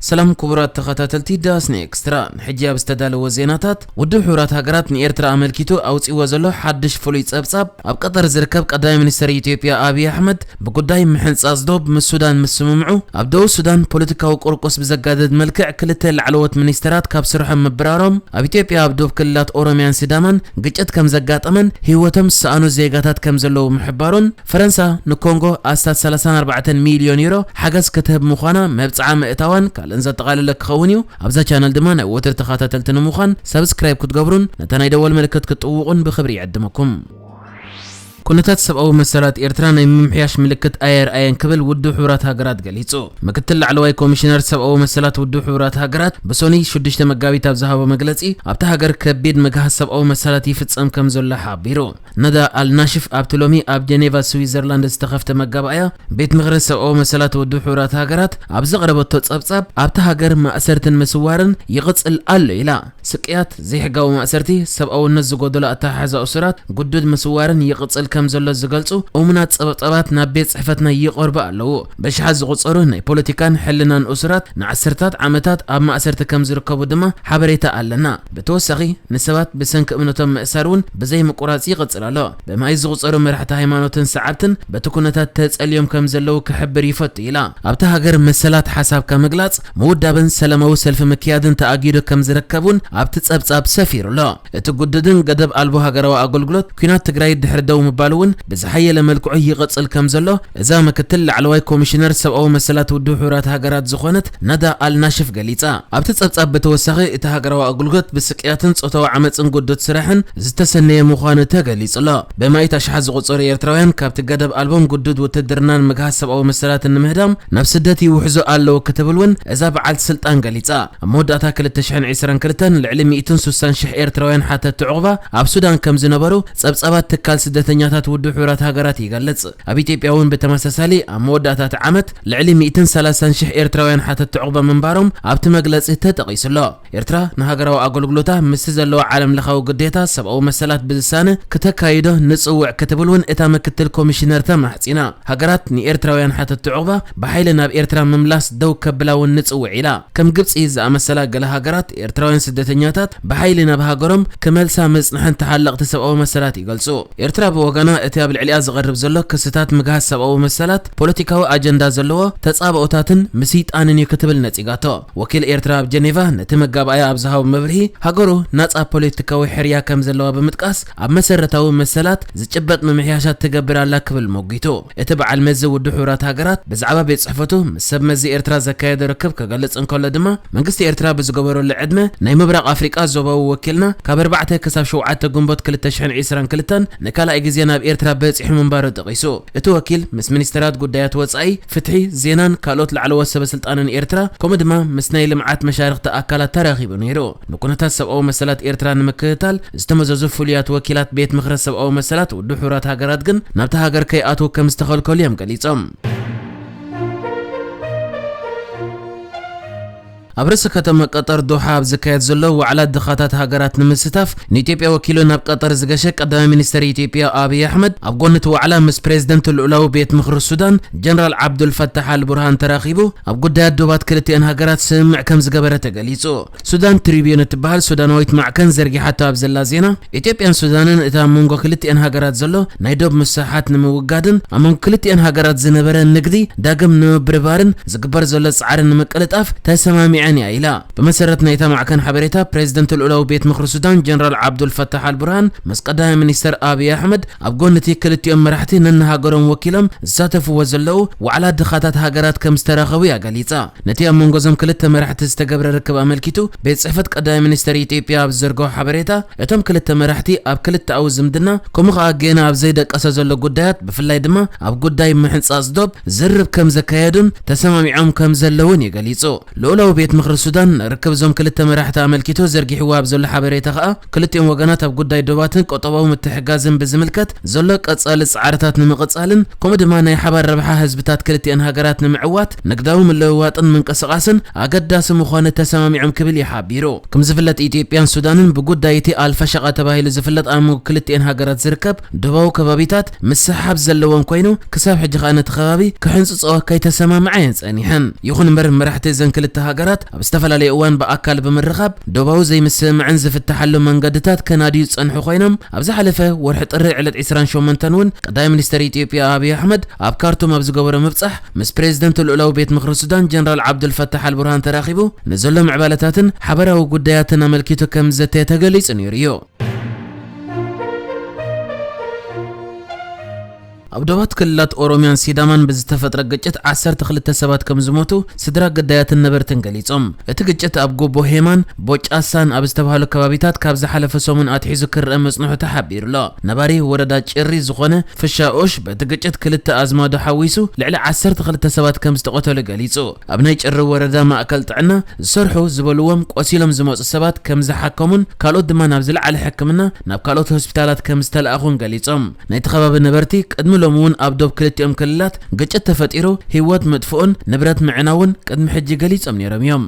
ሰላም ክቡራት ተኸታተልቲ ዳስኒ ኤክስትራ፣ ንሕጂ ኣብ ዝተዳለወ ዜናታት፣ ውድብ ሕቡራት ሃገራት ንኤርትራ ኣመልኪቱ ኣውጺእዎ ዘሎ ሓድሽ ፍሉይ ጸብጻብ፣ ኣብ ቀጠር ዝርከብ ቀዳማይ ሚኒስተር ኢትዮጵያ ኣብይ ኣሕመድ ብጉዳይ ምሕንጻጽ ዶብ ምስ ሱዳን ምስምምዑ፣ ኣብ ደቡብ ሱዳን ፖለቲካዊ ቁርቁስ ብዘጋድድ መልክዕ ክልተ ላዕለዎት ሚኒስተራት ካብ ስርሖም ምብራሮም፣ ኣብ ኢትዮጵያ ኣብ ዶብ ክልላት ኦሮሚያን ሲዳማን ግጭት ከም ዘጋጠመን ህይወቶም ዝሰኣኑ ዜጋታት ከም ዘለዉ ምሕባሩን፣ ፈረንሳ ንኮንጎ ኣስታት ሰላሳን ኣርባዕተን ሚልዮን ዩሮ ሓገዝ ክትህብ ምዃና መብጽዓ ምእታዋን ካልእን ዘጠቓለለ ክኸውን እዩ። ኣብዛ ቻነል ድማ ናይ ወትር ተኸታተልቲ ንምዃን ሳብስክራይብ ክትገብሩን ነታ ናይ ደወል ምልክት ክትጥውቑን ብኽብሪ ይዕድመኩም። ኩነታት ሰብኣዊ መሰላት ኤርትራ ናይ ምምሕያሽ ምልክት ኣየርኣየን ክብል ውድብ ሕቡራት ሃገራት ገሊጹ። ምክትል ላዕለዋይ ኮሚሽነር ሰብኣዊ መሰላት ውድብ ሕቡራት ሃገራት ብሶኒ ሽዱሽተ መጋቢት ኣብ ዝሃቦ መግለጺ፣ ኣብታ ሃገር ከቢድ ምግሃስ ሰብኣዊ መሰላት ይፍጸም ከም ዘሎ ሓቢሩ። ነዳ ኣልናሽፍ ኣብቲ ሎሚ ኣብ ጀኔቫ ስዊዘርላንድ ዝተኸፍተ መጋባእያ ቤት ምኽሪ ሰብኣዊ መሰላት ውድብ ሕቡራት ሃገራት ኣብ ዘቕረበቶ ጸብጻብ፣ ኣብታ ሃገር ማእሰርትን ምስዋርን ይቕጽል ኣሎ ኢላ። ስቅያት፣ ዘይሕጋዊ ማእሰርቲ፣ ሰብኣውነት ዝጎደሎ ኣተሓሕዛ እሱራት፣ ግዱድ ምስዋርን ይቕጽል ከም ዘሎ ዝገልጹ እሙናት ጸብጻባት ናብ ቤት ጽሕፈትና ይቐርቡ ኣለዉ። በሽሓት ዝቑጸሩ ናይ ፖለቲካን ሕልናን እሱራት ንዓሰርታት ዓመታት ኣብ ማእሰርቲ ከም ዝርከቡ ድማ ሓበሬታ ኣለና። ብተወሳኺ፣ ንሰባት ብሰንኪ እምነቶም ምእሳር እውን ብዘይ ምቁራጽ ይቕጽል ኣሎ። ብማይ ዝቑጸሩ መራሕቲ ሃይማኖትን ሰዓብትን በቲ ኩነታት ተጸልዮም ከም ዘለዉ ክሕብር ይፈቱ ኢላ። ኣብታ ሃገር መሰላት ሓሳብካ ምግላጽ፣ ምውዳብን ሰላማዊ ሰልፊ ምክያድን ተኣጊዱ ከም ዝርከብ እውን ኣብቲ ጸብጻብ ሰፊሩ ኣሎ። እቲ ግዱድን ገደብ ኣልቦ ሃገራዊ ኣገልግሎት፣ ኲናት ትግራይ ድሕሪ ደው ምባሉ እውን ብዝሓየለ መልክዑ ይቕጽል ከም ዘሎ እዛ ምክትል ላዕለዋይ ኮሚሽነር ሰብኣዊ መሰላት ውድብ ሕቡራት ሃገራት ዝኾነት ነዳ ኣልናሽፍ ገሊጻ። ኣብቲ ጸብጻብ ብተወሳኺ፣ እቲ ሃገራዊ ኣገልግሎት ብስቅያትን ጾታዊ ዓመጽን ግዱድ ስራሕን ዝተሰነየ ምዃኑ ተገሊጹ ኣሎ። ብማኢት ኣሽሓት ዝቑጸሩ ኤርትራውያን ካብቲ ገደብ ኣልቦን ግዱድ ውትድርናን ምግሃስ ሰብኣዊ መሰላትን ንምህዳም ናብ ስደት ይውሕዙ ኣለዉ ክትብል እውን እዛ በዓልቲ ስልጣን ገሊጻ። ኣብ መወዳእታ ክልተ ሽሕን ዕስራን ክልተን ልዕሊ ሚእትን ስሳን ሽሕ ኤርትራውያን ሓተቲ ዑቕባ ኣብ ሱዳን ከም ዝነበሩ ጸብጻባት ትካል ስደተኛታት ውድብ ሕቡራት ሃገራት ይገልጽ። ኣብ ኢትዮጵያ እውን ብተመሳሳሊ ኣብ መወዳእታ እቲ ዓመት ልዕሊ ሚእትን ሰላሳን ሽሕ ኤርትራውያን ሓተቲ ዑቕባ ምንባሮም ኣብቲ መግለጺ ተጠቒሱ ኣሎ። ኤርትራ ንሃገራዊ ኣገልግሎታ ምስቲ ዘለዋ ዓለም ለኻዊ ግዴታ ሰብኣዊ መሰላት ብዝሳነ ክተካይዶ ንጽውዕ ክትብል እውን እታ ምክትል ኮሚሽነር ተማሕጺና። ሃገራት ንኤርትራውያን ሓተቲ ዑቕባ ብሓይሊ ናብ ኤርትራ ምምላስ ደው ከብላ እውን ንጽውዕ ኢላ። ከም ግብጺ ዝኣመሰላ ገለ ሃገራት ኤርትራውያን ስደተኛታት ብሓይሊ ናብ ሃገሮም ክመልሳ ምጽንሐን ተሓለቕቲ ሰብኣዊ መሰላት ይገልጹ። ኤርትራ ብወገና እቲ ኣብ ልዕሊኣ ዝቐርብ ዘሎ ክስታት ምግሃስ ሰብኣዊ መሰላት ፖለቲካዊ ኣጀንዳ ዘለዎ ተጻብኦታትን ምስይጣንን እዩ ክትብል ነጺጋቶ። ወኪል ኤርትራ ኣብ ጀኔቫ ነቲ መጋባእያ ኣብ ዝሃቦ መብርሂ፣ ሃገሩ ናጻ ፖለቲካዊ ሕርያ ከም ዘለዋ ብምጥቃስ፣ ኣብ መሰረታዊ መሰላት ዝጭበጥ ምምሕያሻት ትገብር ኣላ ክብል ሞጒቱ። እቲ በዓል መዚ ውድብ ሕቡራት ሃገራት ብዛዕባ ቤት ጽሕፈቱ ምስ ሰብ መዚ ኤርትራ ዘካየዶ ርክብ ክገልጽ እንከሎ ድማ፣ መንግስቲ ኤርትራ ብዝገበረሉ ዕድመ ናይ ምብራቕ ኣፍሪቃ ዞባዊ ወኪልና ካብ ኣርባዕተ ክሳብ ሸውዓተ ግንቦት ክልተ ሽሕን ዕስራን ክልተን ንካልኣይ ግዜ ናብ ኤርትራ በጺሑ ምንባሩ ጠቒሱ። እቲ ወኪል ምስ ሚኒስተራት ጉዳያት ወጻኢ፣ ፍትሒ፣ ዜናን ካልኦት ላዕለዎት ሰበ ስልጣንን ኤርትራ፣ ከምኡ ድማ ምስ ናይ ልምዓት መሻርኽቲ ኣካላት ተራኺቡ ነይሩ። ንኩነታት ሰብኣዊ መሰላት ኤርትራ ንምክትታል ዝተመዘዙ ፍሉያት ወኪላት ቤት ምኽሪ ሰብኣዊ መሰላት ውድብ ሕቡራት ሃገራት ግን ናብታ ሃገር ከይኣትዉ ከም ዝተኸልከሉ እዮም ገሊጾም። ኣብ ርእሲ ከተማ ቀጠር ዶሓ ኣብ ዝካየድ ዘሎ ዋዕላ ድኻታት ሃገራት ንምስታፍ ንኢትዮጵያ ወኪሉ ናብ ቀጠር ዝገሸ ቀዳማይ ሚኒስተር ኢትዮጵያ ኣብይ ኣሕመድ፣ ኣብ ጎኒ እቲ ዋዕላ ምስ ፕሬዝደንት ልኡላዊ ቤት ምኽሪ ሱዳን ጀነራል ዓብዱል ፈታሕ ኣል ቡርሃን ተራኺቡ ኣብ ጉዳያት ዶባት ክልቲአን ሃገራት ስምምዕ ከም ዝገበረ ተገሊጹ። ሱዳን ትሪቢዩን እትበሃል ሱዳናዊት ማዕከን ዘርጊሓቶ ኣብ ዘላ ዜና፣ ኢትዮጵያን ሱዳንን እቲ ኣብ መንጎ ክልቲአን ሃገራት ዘሎ ናይ ዶብ ምስሕሓት ንምውጋድን ኣብ መንጎ ክልቲአን ሃገራት ዝነበረ ንግዲ ዳግም ንምብርባርን ዝግበር ዘሎ ጻዕሪ ንምቅልጣፍ ተሰማሚዐን እያ ኢላ። ብመሰረት ናይታ ማዕከን ሓበሬታ፣ ፕሬዝደንት ልኡላዊ ቤት ምኽሪ ሱዳን ጀነራል ዓብዱል ፈታሕ ኣል ቡርሃን ምስ ቀዳማይ ሚኒስተር ኣብይ ኣሕመድ ኣብ ጎኒ እቲ ክልቲኦም መራሕቲ ነንሃገሮም ወኪሎም ዝሳተፍዎ ዘለዉ ዋዕላ ድኻታት ሃገራት ከም ዝተራኸቡ እያ ገሊጻ። ነቲ ኣብ መንጎ እዞም ክልተ መራሕቲ ዝተገብረ ርክብ ኣመልኪቱ፣ ቤት ጽሕፈት ቀዳማይ ሚኒስተር ኢትዮጵያ ኣብ ዝዘርግሖ ሓበሬታ፣ እቶም ክልተ መራሕቲ ኣብ ክልተኣዊ ዝምድና፣ ከምኡ ኸኣ ጌና ኣብ ዘይደቀሰ ዘሎ ጉዳያት፣ ብፍላይ ድማ ኣብ ጉዳይ ምሕንጻጽ ዶብ ዝርርብ ከም ዘካየዱን ተሰማሚዖም ከም ዘለዉን እዩ ገሊጹ። ልኡላዊ ቤት ምኽሪ ሱዳን ርክብ እዞም ክልተ መራሕቲ ኣመልኪቱ ዘርጊሕዎ ኣብ ዘሎ ሓበሬታ ከኣ፣ ክልቲኦም ወገናት ኣብ ጉዳይ ዶባትን ቁጠባዊ ምትሕጋዝን ብዝምልከት ዘሎ ቀጻሊ ጻዕርታት ንምቕጻልን፣ ከምኡ ድማ ናይ ሓባር ረብሓ ህዝብታት ክልቲኣን ሃገራት ንምዕዋት ንግዳዊ ምልውዋጥን ምንቅስቓስን ኣገዳሲ ምዃኑ ተሰማሚዖም ክብል እዩ ሓቢሩ። ከም ዝፍለጥ፣ ኢትዮጵያን ሱዳንን ብጉዳይ እቲ ኣልፋሸቃ ተባሂሉ ዝፍለጥ ኣብ መንጎ ክልቲኣን ሃገራት ዝርከብ ዶባዊ ከባቢታት ምስሕሓብ ዘለወን ኮይኑ፣ ክሳብ ሕጂ ከኣ ነቲ ከባቢ ክሕንጽጾ ከይተሰማምዓ እየን ጸኒሐን። ይኹን እምበር፣ መራሕቲ እዘን ክልተ ሃገራት ኣብ ዝተፈላለየ እዋን ብኣካል ብምርኻብ ዶባዊ ዘይምስምማዕን ዝፍትሓሉ መንገድታት ከናድዩ ዝጸንሑ ኮይኖም፣ ኣብ ዝሓለፈ ወርሒ ጥሪ ዕለት ዕስራን ሸሞንተን እውን ቀዳማይ ሚኒስተር ኢትዮጵያ ኣብይ ኣሕመድ ኣብ ካርቱም ኣብ ዝገበሮ ምብጻሕ ምስ ፕሬዝደንት ልኡላዊ ቤት ምኽሪ ሱዳን ጀነራል ዓብዱልፈታሕ ኣልቡርሃን ተራኺቡ ንዘሎ ምዕባለታትን ሓበራዊ ጉዳያትን ኣመልኪቱ ከም ዝዘተየ ተገሊጹ ነይሩ እዩ። ኣብ ዶባት ክልላት ኦሮሚያን ሲዳማን ብዝተፈጥረ ግጭት ዓሰርተ ክልተ ሰባት ከም ዝሞቱ ስድራ ግዳያትን ነበርትን ገሊጾም። እቲ ግጭት ኣብ ጎቦ ሄማን ቦጫሳን ኣብ ዝተባህሉ ከባቢታት ካብ ዝሓለፈ ሰሙን ኣትሒዙ ክረአ መጽንሑ ተሓቢሩ ኣሎ። ነባሪ ወረዳ ጭሪ ዝኾነ ፍሻ ኡሽ በቲ ግጭት ክልተ ኣዝማዱ ሓዊሱ ልዕሊ ዓሰርተ ክልተ ሰባት ከም ዝተቐተሉ ገሊጹ። ኣብ ናይ ጭሪ ወረዳ ማእከል ጥዕና ዝሰርሑ ዝበልዎም ቆሲሎም ዝመጹ ሰባት ከም ዝሓከሙን ካልኦት ድማ ናብ ዝለዓለ ሕክምና ናብ ካልኦት ሆስፒታላት ከም ዝተለኣኹን ገሊጾም። ናይቲ ከባቢ ነበርቲ ቅድሚ ሎሚ እውን ኣብ ዶብ ክልቲኦም ክልላት ግጭት ተፈጢሩ ህይወት ምጥፍኡን ንብረት ምዕናውን ቅድሚ ሕጂ ገሊጾም ነይሮም እዮም።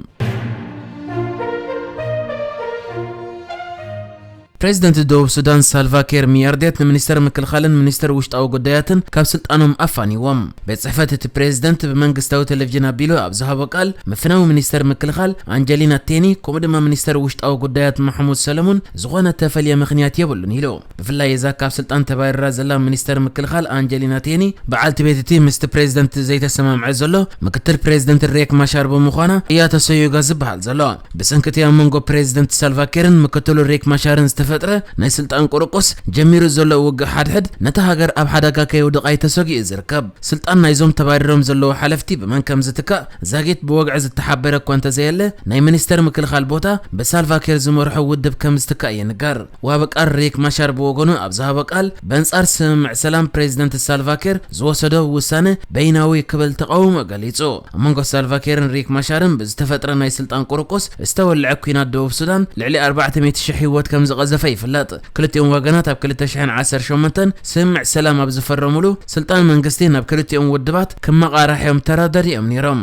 ፕሬዚደንት ደቡብ ሱዳን ሳልቫ ኬር ሚያርዴት ንሚኒስተር ምክልኻልን ሚኒስተር ውሽጣዊ ጉዳያትን ካብ ስልጣኖም ኣፋንዎም። ቤት ጽሕፈት እቲ ፕሬዚደንት ብመንግስታዊ ቴሌቪዥን ኣቢሉ ኣብ ዝሃቦ ቃል፣ ምፍናው ሚኒስተር ምክልኻል ኣንጀሊና ቴኒ ከምኡ ድማ ሚኒስተር ውሽጣዊ ጉዳያት ማሕሙድ ሰለሙን ዝኾነ ተፈልየ ምኽንያት የብሉን ኢሉ። ብፍላይ እዛ ካብ ስልጣን ተባሪራ ዘላ ሚኒስተር ምክልኻል ኣንጀሊና ቴኒ፣ በዓልቲ ቤት እቲ ምስቲ ፕሬዚደንት ዘይተሰማምዐ ዘሎ ምክትል ፕሬዚደንት ሬክ ማሻር ብምዃና እያ ተሰዩጋ ዝበሃል ዘሎ። ብሰንኪ እቲ ኣብ መንጎ ፕሬዚደንት ሳልቫ ኬርን ምክትሉ ሬክ ማሻርን ዝተፈጥረ ናይ ስልጣን ቁርቁስ ጀሚሩ ዘሎ ውግእ ሓድሕድ ነታ ሃገር ኣብ ሓደጋ ከየውድቓ እዩ ተሰጊኡ ዝርከብ። ስልጣን ናይዞም ተባሪሮም ዘለዉ ሓለፍቲ ብመን ከም ዝትካእ ዛጊት ብወግዒ ዝተሓበረ እኳ እንተዘየለ፣ ናይ ሚኒስተር ምክልኻል ቦታ ብሳልቫ ኬር ዝመርሖ ውድብ ከም ዝትካእ ይንገር። ወሃቢ ቃል ሪክ ማሻር ብወገኑ ኣብ ዝሃቦ ቃል፣ በንጻር ስምምዕ ሰላም ፕሬዚደንት ሳልቫ ኬር ዝወሰዶ ውሳነ በይናዊ ክብል ተቓውሞ ገሊጹ። ኣብ መንጎ ሳልቫ ኬርን ሪክ ማሻርን ብዝተፈጥረ ናይ ስልጣን ቁርቁስ ዝተወልዐ ኲናት ደቡብ ሱዳን ልዕሊ ኣርባዕተ ሚእቲ ሽሕ ህይወት ከም ዝቐዘፈ ይፍለጥ። ክልቲኦም ወገናት ኣብ ክልተ ሽሕን ዓሰርተ ሸሞንተን ስምምዕ ሰላም ኣብ ዝፈረሙሉ፣ ስልጣን መንግስቲ ናብ ክልቲኦም ውድባት ክመቓራሕ እዮም ተራዳዲኦም ነይሮም።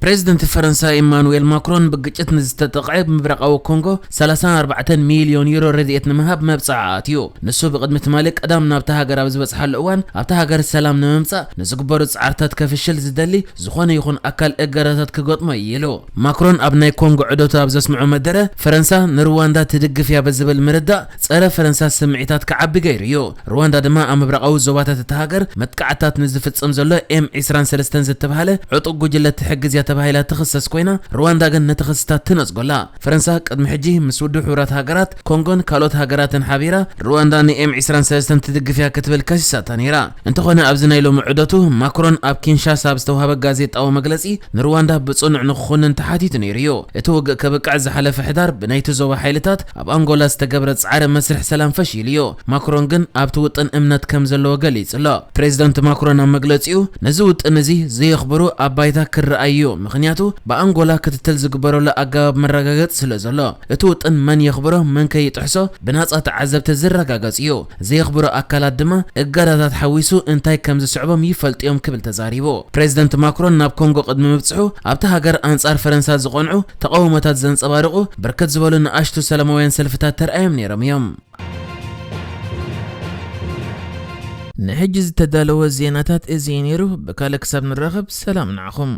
ፕሬዚደንት ፈረንሳ ኢማኑኤል ማክሮን ብግጭት ንዝተጠቕዐ ምብራቓዊ ኮንጎ ሰላሳን ኣርባዕተን ሚልዮን ዩሮ ረድኤት ንምሃብ መብጽዓ ኣትዩ። ንሱ ብቕድሚ ትማሊ ቀዳም ናብታ ሃገር ኣብ ዝበጽሓሉ እዋን፣ ኣብታ ሃገር ሰላም ንምምጻእ ንዝግበሩ ጻዕርታት ከፍሽል ዝደሊ ዝኾነ ይኹን ኣካል እገዳታት ክገጥሞ እዩ ኢሉ። ማክሮን ኣብ ናይ ኮንጎ ዑደቱ ኣብ ዘስምዖ መደረ፣ ፈረንሳ ንሩዋንዳ ትድግፍ እያ ብዝብል ምርዳእ፣ ጸረ ፈረንሳ ስምዒታት ክዓቢ ገይሩ እዩ። ሩዋንዳ ድማ ኣብ ምብራቓዊ ዞባታት እታ ሃገር መጥቃዕታት ንዝፍጽም ዘሎ ኤም ዕስራን ሰለስተን ዝተባህለ ዕጡቕ ጉጅለ ትሕግዝ እያ ተባሂላ ትኽሰስ ኮይና፣ ሩዋንዳ ግን ነቲ ክስታት ትነጽጎ ኣላ። ፈረንሳ ቅድሚ ሕጂ ምስ ውድብ ሕቡራት ሃገራት፣ ኮንጎን ካልኦት ሃገራትን ሓቢራ ሩዋንዳ ንኤም ዕስራን ሰለስተን ትድግፍ እያ ክትብል ከሲሳታ ነይራ። እንተኾነ ኣብዚ ናይ ሎሚ ዑደቱ ማክሮን ኣብ ኪንሻሳ ኣብ ዝተዋህበ ጋዜጣዊ መግለጺ ንሩዋንዳ ብጽኑዕ ንክኹንን ተሓቲቱ ነይሩ እዩ። እቲ ውግእ ከብቅዕ ዝሓለፈ ሕዳር ብናይቲ ዞባ ሓይልታት ኣብ ኣንጎላ ዝተገብረ ጻዕሪ መስርሕ ሰላም ፈሺሉ እዩ። ማክሮን ግን ኣብቲ ውጥን እምነት ከም ዘለዎ ገሊጹ ኣሎ። ፕሬዚደንት ማክሮን ኣብ መግለጺኡ፣ ነዚ ውጥን እዚ ዘየኽብሩ ኣብ ባይታ ክረኣይ እዩ፣ ምኽንያቱ ብኣንጎላ ክትትል ዝግበረሉ ኣገባብ መረጋገጺ ስለ ዘሎ፣ እቲ ውጥን መን የኽብሮ መን ከይጥሕሶ ብናጻ ተዓዘብቲ ዝረጋገጽ እዩ። ዘየኽብሩ ኣካላት ድማ እገዳታት ሓዊሱ እንታይ ከም ዝስዕቦም ይፈልጡ እዮም ክብል ተዛሪቡ። ፕሬዚደንት ማክሮን ናብ ኮንጎ ቅድሚ ምብጽሑ ኣብቲ ሃገር ኣንጻር ፈረንሳ ዝቐንዑ ተቓውሞታት ዘንጸባርቑ ብርክት ዝበሉ ንኣሽቱ ሰላማውያን ሰልፍታት ተራእዮም ነይሮም እዮም። ንሕጂ ዝተዳለወ ዜናታት እዚ እዩ ነይሩ። ብካልእ ክሳብ ንራኸብ ሰላም ንዓኹም።